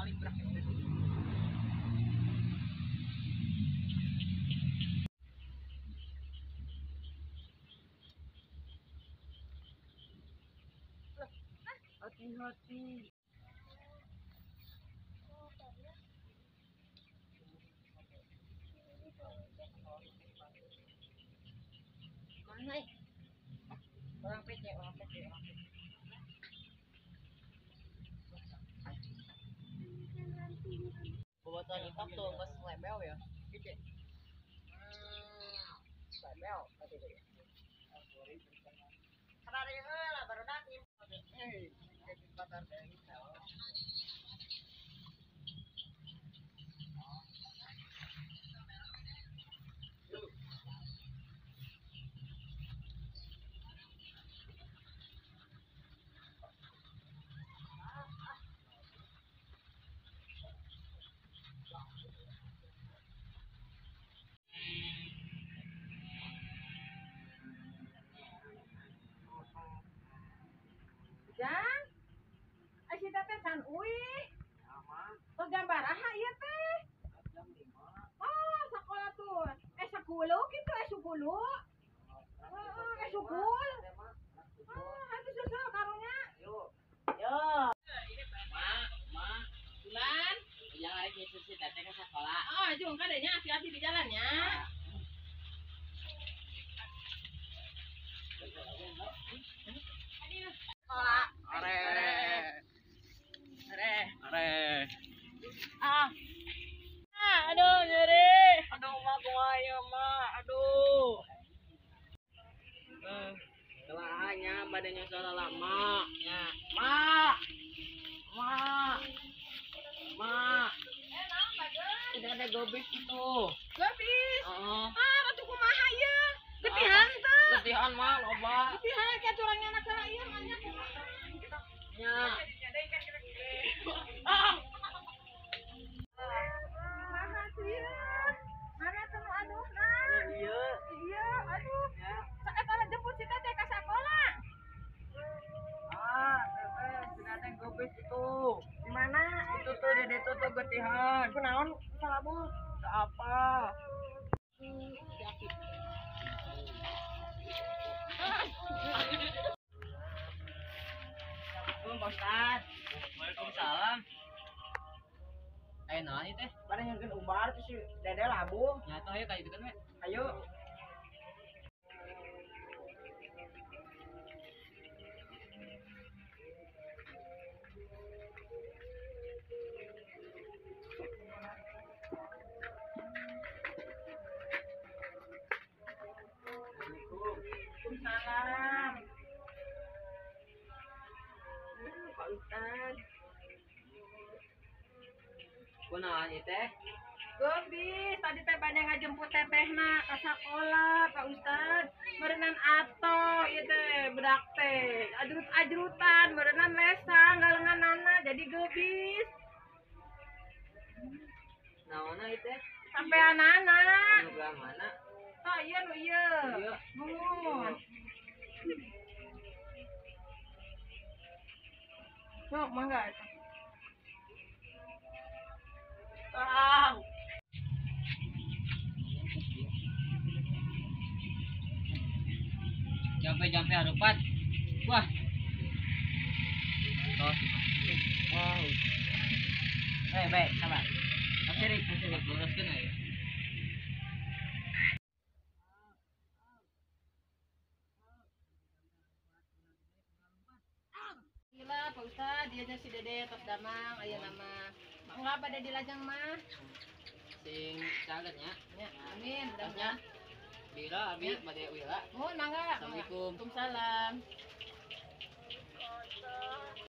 Paling berat estetik. Hati-hati. Mana eh? Orang PC, orang PC, orang PC. Bobotohan hitam tuh nggak selebel ya? Gitu. Selebel, berarti itu ya. Karena ada yang lah baru datang. Jang, si teteh can uih. Tos gambar aha ieu teh. Oh, sekolah tuh. Sepuluh gitu, sepuluh. Sepuluh. Oh, itu susu karunya. Yo. Yo. Ma, ma, bulan. Yang hari nyusul si teteh ke sekolah. Oh, jung kadenya hati-hati di jalannya. Sekolah. Are. Are. Are. Ah. Ah, aduh nyeri. Aduh, ma, kumaha ieu, ma. Aduh. Kelahanya badannya sudah lama. Ya. Ma. Ma. Ma. Naon bageun? Tidak ada gobis itu. Gobis? Heeh. Ah, ratu kumaha ieu? Getihan teu? Getihan mah loba. Getihan ka curangnya anak salah ieu mah kumaha? Nya. Ah. Kumaha tuh ieu? Mana tuh nu aduhna? Iya. Iya, aduh. Eta jemput si teteh ka sakola. Ah, teteh, tidak ada gobis itu. Di mana? Itu tuh dede tuh tuh getihan. Kunaon salabu? Teu apa. Assalamualaikum Pak Ustad. Waalaikumsalam. Ayo naon ieu teh? Pada nyangkeun ubar tuh si Dede labuh. Nya atuh ayo ka ditu kan we. Ayo. Waalaikumsalam. Pak Ustad. Kunaon ieu teh? Gobis, tadi teh bade ngajemput tetehna ka sakola, Pak Ustad. Meureunnan ato ieu teh budak teh. Ajrut-ajrutan, meureunnan lesang galenganana jadi gobis. Naonna ieu teh? Sampeanana. Anu belah mana? Oh iya nu ieu. Iya. Nuhun. Sok mangga. Ah. Jampe-jampe harupat. Wah. Tos. Wow. Baik, sabar. Sirik, sirik luruskeun aya. Mangga Pak Ustad, ieu nya si Dede tos damang ayeuna mah. Mangga bade dilajeng mah. Sing caget nya. Nya, amin. Tasnya. Bira abi bade wila. Mohon mangga. Assalamualaikum. Waalaikumsalam.